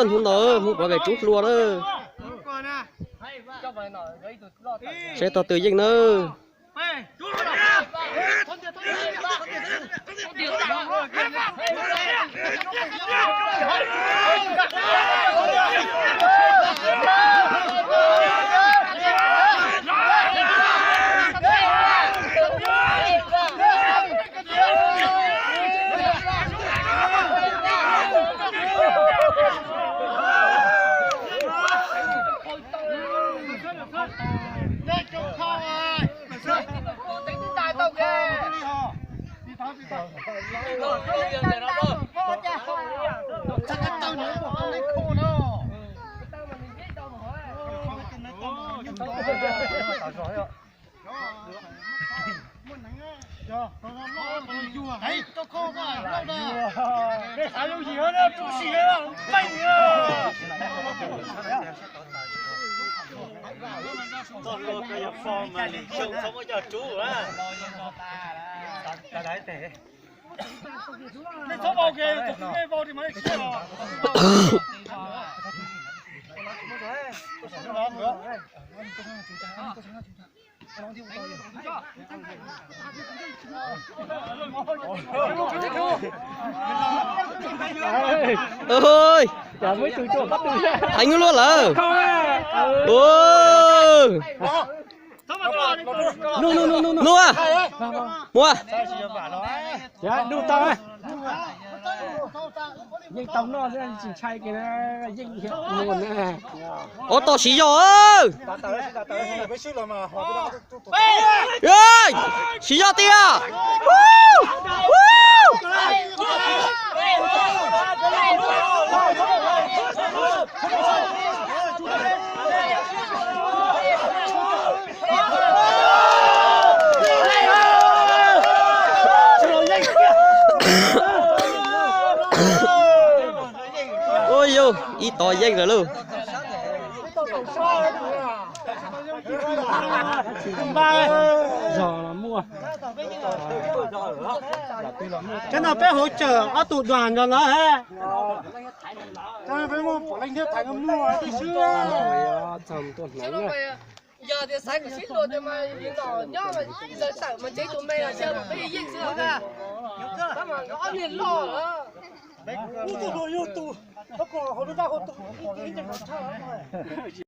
Hnub no hnub pov pem rub hlua na. Saib tog twg yeej na. Ôi, thắng luôn lắm. Ôi. Nua, nua, nua, nua. Mua. Yeej tau noj xwb tsis ntshai kiag na, yeej hiam nua na. Ua tau siv zog. Siv zog tiag. Ua yus ib tog yeej lawm lauj. Zog los muaj. Cov no peb hauv tsawm ob tug duas nrog lawv. Yog tias xaiv kom sib hluas tias mas yus nom nyob mas zaws tawm mas ntsib tus me los xyov peb yeej xwb. Tab mas ob niag loj lawm. Tus hluas yug tus, tab kom hauv lub ntaj hauv tus ib tus ib ntees tshaj.